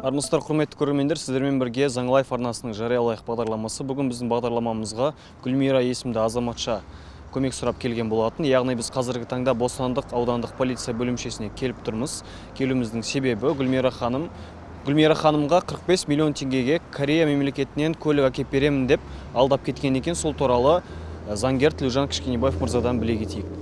Армысыздар, құрметті көрермендер! Сіздермен бірге Заң Лайф арнасының «Жариялайық» бағдарламасы. Бүгін біздің бағдарламамызға Гүлмира есімді азаматша көмек сұрап келген болатын. Яғни біз қазіргі таңда Бостандық аудандық полиция бөлімшесіне келіп тұрмыз. Келуіміздің себебі Гүлмира ханымға 45 миллион теңгеге Корея мемлекетінен көлік әкеп беремін деп алдап кеткен екен. Сол туралы заңгер Тілеужан Кішкенебаев мырзадан біле кетейік.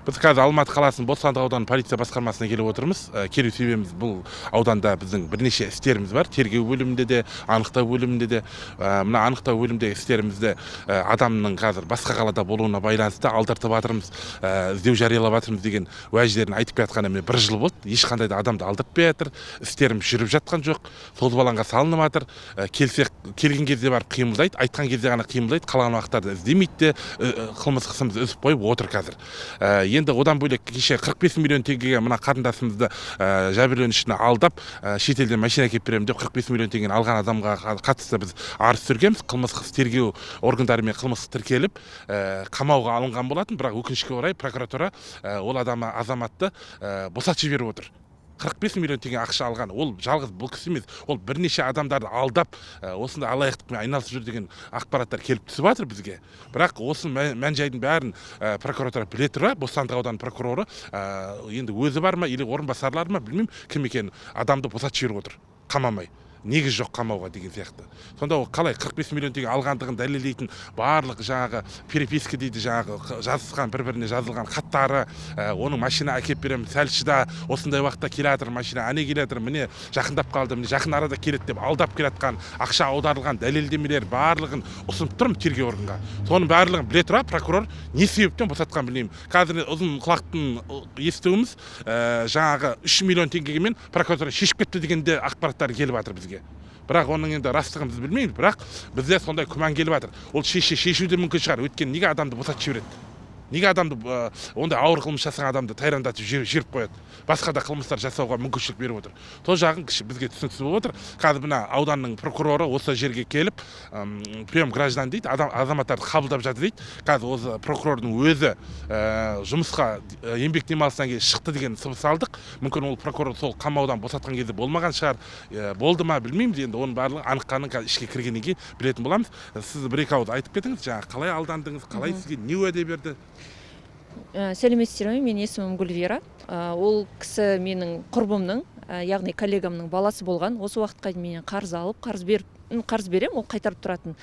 Біз қазір Алматы қаласының Бостандық ауданы полиция басқармасына келіп отырмыз. Келу себебіміз, бұл ауданда біздің бірнеше істеріміз бар, тергеу бөлімінде де, анықтау бөлімінде де. Мына анықтау бөліміндегі істерімізді адамның қазір басқа қалада болуына байланысты алдыртып жатырмыз, іздеу жариялап жатырмыз деген уәждерін айтып келе жатқанына, міне, бір жыл болды. Ешқандай да адамды алдыртпай жатыр, істеріміз жүріп жатқан жоқ, созбалаңға салынып жатыр. Келсек, келген кезде барып қимылдайды, айтқан кезде ғана қимылдайды, қалған уақыттарда іздемейді де, қылмыстық ісімізді үзіп қойып отыр қазір. Енді одан бөлек кеше 45 миллион теңгеге мына қарындасымызды, жәбірленушіні алдап, шетелден машина әкеліп беремін деп 45 миллион теңгені алған адамға қатысты біз арыз түсіргенбіз. Қылмыстық іс тергеу органдарымен қылмыстық тіркеліп, қамауға алынған болатын. Бірақ өкінішке орай, прокуратура ол азаматты босатып жіберіп отыр. 45 миллион теңге ақша алған ол жалғыз бұл кісі емес, ол бірнеше адамдарды алдап, осындай алаяқтықпен айналысып жүр деген ақпараттар келіп түсіп жатыр бізге. Бірақ осы мән жайдың бәрін прокуратура біле тұра, Бостандық ауданы прокуроры, енді өзі бар ма или орынбасарлары ма, білмеймін кім екенін, адамды босатып жіберіп отыр қамамай, негіз жоқ қамауға деген сияқты. Сонда ол қалай 45 миллион теңге алғандығын дәлелдейтін барлық жаңағы переписка дейді, жаңағы жазысқан, бір біріне жазылған хаттары, оның машина әкеліп беремін, сәл шыда, осындай уақытта келе жатыр машина, әне келе жатыр, міне жақындап қалды, міне жақын арада келеді деп алдап келе жатқан, ақша аударылған дәлелдемелер барлығын ұсынып тұрмын тергеу органға. Соның барлығын біле тұра прокурор не себептен босатқанын білмеймін. Қазір ұзын құлақтың естуіміз, жаңағы 3 миллион теңгемен прокуратура шешіп кетті деген де ақпараттар келіп жатыр бізге. Бірақ оның енді растығын біз білмейміз, бірақ бізде сондай күмән келіп жатыр. Ол шешсе, шешуі де мүмкін шығар. Өйткені неге адамды босатып жібереді? Неге адамды, ондай ауыр қылмыс жасаған адамды тайраңдатып жіберіп қояды, басқа да қылмыстар жасауға мүмкіншілік беріп отыр? Сол жағын бізге түсініксіз болып отыр. Қазір мына ауданның прокуроры осы жерге келіп, прием граждан дейді, азаматтарды қабылдап жатыр дейді. Қазір осы прокурордың өзі жұмысқа, еңбек демалысынан кейін шықты деген сыбыс алдық. Мүмкін, ол прокурор сол қамаудан босатқан кезде болмаған шығар, болды ма, білмейміз. Енді оның барлығы анықтағанын қазір ішке кіргеннен кейін білетін боламыз. Сіз бір екі ауыз айтып кетіңіз, жаңағы қалай алдандыңыз, қалай сізге не уәде берді? Сәлеметсіздер ме! Менің есімім Гүлвира. Ол кісі менің құрбымның, яғни коллегамның баласы болған. Осы уақытқа дейін менен қарыз алып, қарыз беріп, қарыз беремін, ол қайтарып тұратын.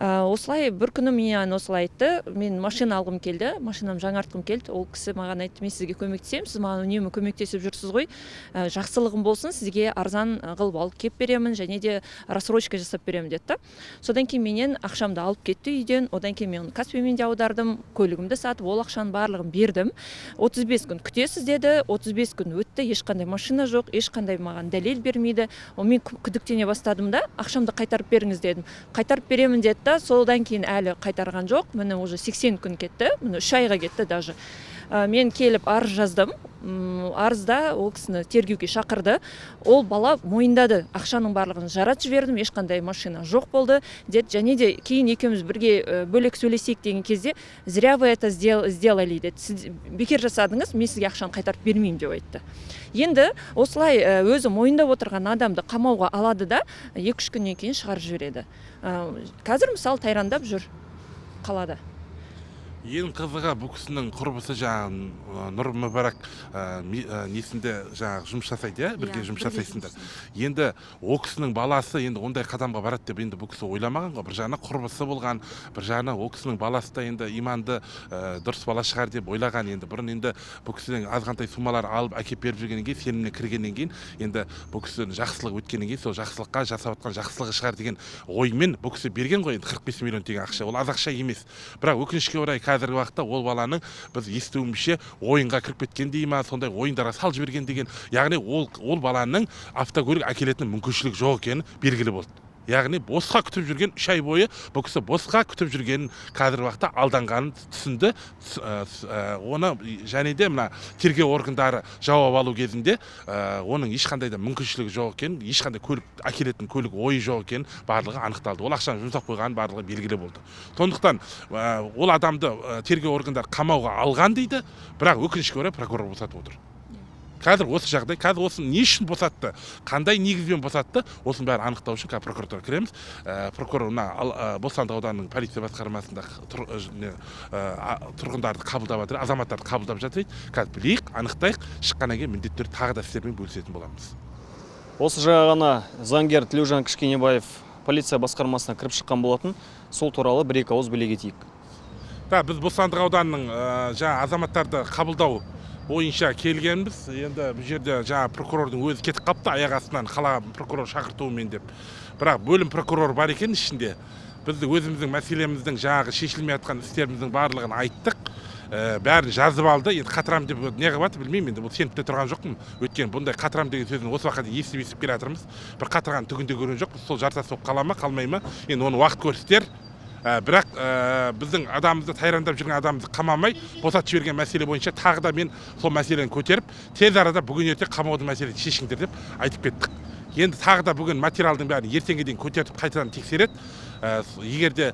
Осылай бір күні маған осылай айтты: мен машина алғым келді, машинамды жаңартқым келді. Ол кісі маған айтты: мен сізге көмектесемін, сіз маған үнемі көмектесіп жүрсіз ғой, жақсылығым болсын, сізге арзан қылып алып келіп беремін және де рассрочка жасап беремін деді да. Содан кейін менен ақшамды алып кетті үйден. Одан кейін мен Каспиймен де аудардым, көлігімді сатып, ол ақшаның барлығын бердім. 35 күн күтесіз деді. 35 күн өтті, ешқандай машина жоқ, ешқандай маған дәлел бермейді. Ол мен күдіктене бастадым да, ақшамды қайтарып беріңіз дедім. Қайтарып беремін деді да, содан кейін әлі қайтарған жоқ. Міне, уже 80 күн кетті, міне, 3 айға кетті даже. Мен келіп арыз жаздым. Арызда ол кісіні тергеуге шақырды. Ол бала мойындады: ақшаның барлығын жаратып жібердім, ешқандай машина жоқ болды деді. Және де кейін екеуміз бірге бөлек сөйлесейік деген кезде: зря вы это сделали деді, сіз бекер жасадыңыз, мен сізге ақшаны қайтарып бермеймін деп айтты. Енді осылай өзі мойындап отырған адамды қамауға алады да, 2-3 күннен кейін шығарып жібереді. Қазір мысалы тайрандап жүр қалада. Ең қызығы, бұл кісінің құрбысы жаңағы Нұр Мүбарак несінде жаңағы жұмыс жасайды, иә, бірге Иә, жұмыс бірге. жасайсыңдар. Енді ол кісінің баласы енді ондай қадамға барады деп енді бұл кісі ойламаған ғой. Бір жағынан құрбысы болған, бір жағынан ол кісінің баласы да енді иманды, дұрыс бала шығар деп ойлаған. Енді бұрын енді бұл кісіден азғантай суммалар алып әкеліп беріп жүргеннен кейін, сеніміне кіргеннен кейін, енді бұл кісінің жақсылығы өткеннен кейін, сол жақсылыққа жасап жатқан жақсылығы шығар деген оймен бұл кісі берген ғой. Енді 45 миллион теңге ақша, ол аз ақша емес. Бірақ өкінішке орай, қазіргі уақытта ол баланың, біз естуімізше, ойынға кіріп кеткен дей ма, сондай ойындарға салып жіберген деген. Яғни ол баланың автокөлік әкелетін мүмкіншілік жоқ екені белгілі болды. Яғни босқа күтіп жүрген, 3 ай бойы бұл кісі босқа күтіп жүргенін, қазіргі уақытта алданғанын түсінді. Оны және де мына тергеу органдары жауап алу кезінде оның ешқандай да мүмкіншілігі жоқ екенін, ешқандай көлік әкелетін көлік ойы жоқ екенін барлығы анықталды. Ол ақшаны жұмсап қойғаны барлығы белгілі болды. Сондықтан ол адамды тергеу органдары қамауға алған дейді, бірақ өкінішке орай, прокурор босатып отыр. Қазір осы жағдай, қазір осыны не үшін босатты, қандай негізбен босатты, осының бәрін анықтау үшін қазір прокуратураға кіреміз. Прокурор мына Бостандық ауданының полиция басқармасында тұрғындарды қабылдап жатыр, азаматтарды қабылдап жатыр дейді. Қазір білейік, анықтайық, шыққаннан кейін міндетті түрде тағы да сіздермен бөлісетін боламыз. Осы жаңа ғана заңгер Тілеужан Кішкенебаев полиция басқармасына кіріп шыққан болатын. Сол туралы бір екі ауыз біле кетейік. Да, біз Бостандық ауданының жаңа азаматтарды қабылдау бойынша келгенбіз. Енді бұл жерде жаңа прокурордың өзі кетіп қалыпты аяқ астынан, қала прокурор шақыртуымен деп. Бірақ бөлім прокуроры бар екен ішінде. Біз өзіміздің мәселеміздің, жаңағы шешілмей жатқан істеріміздің барлығын айттық. Бәрін жазып алды. Енді қатырам деп не қылып жатыр, білмеймін. Енді бұл сеніп те тұрған жоқпын, өйткені бұндай қатырам деген сөзін осы уақытқа дейін естіп естіп келе жатырмыз, бір қатырған түгінде көрген жоқпыз. Сол жартас болып қала ма, қалмай ма, енді оны уақыт көрсетер. Бірақ біздің адамымызды, тайрандап жүрген адамымызды қамамай босатып жіберген мәселе бойынша тағы да мен сол мәселені көтеріп, тез арада, бүгін ертең қамаудың мәселесін шешіңдер деп айтып кеттік. Енді тағы да бүгін материалдың бәрін ертеңге дейін көтертіп, қайтадан тексереді. Егер де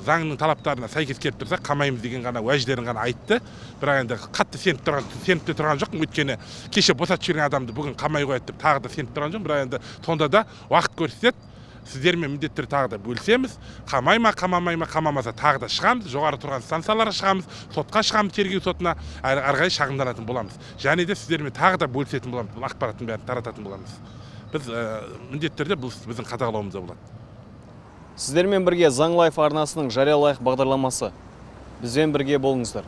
заңның талаптарына сәйкес келіп тұрса, қамаймыз деген ғана уәждерін ғана айтты. Бірақ енді қатты сеніп те тұрған жоқпын, өйткені кеше босатып жіберген адамды бүгін қамай қояды деп тағы да сеніп тұрған жоқпын. Бірақ енді сонда да уақыт көрсетеді. Сіздермен міндетті түрде тағы да бөлісеміз. Қамай ма, қамамай ма, қамамаса, тағы да шығамыз, жоғары тұрған станцияларға шығамыз, сотқа шығамыз, тергеу сотына, әрі қарай шағымданатын боламыз және де сіздермен тағы да бөлісетін боламыз, бұл ақпараттың бәрін тарататын боламыз. Біз міндетті түрде бұл біздің қадағалауымызда болады. Сіздермен бірге Заң Лайф арнасының «Жариялайық» бағдарламасы. Бізбен бірге болыңыздар.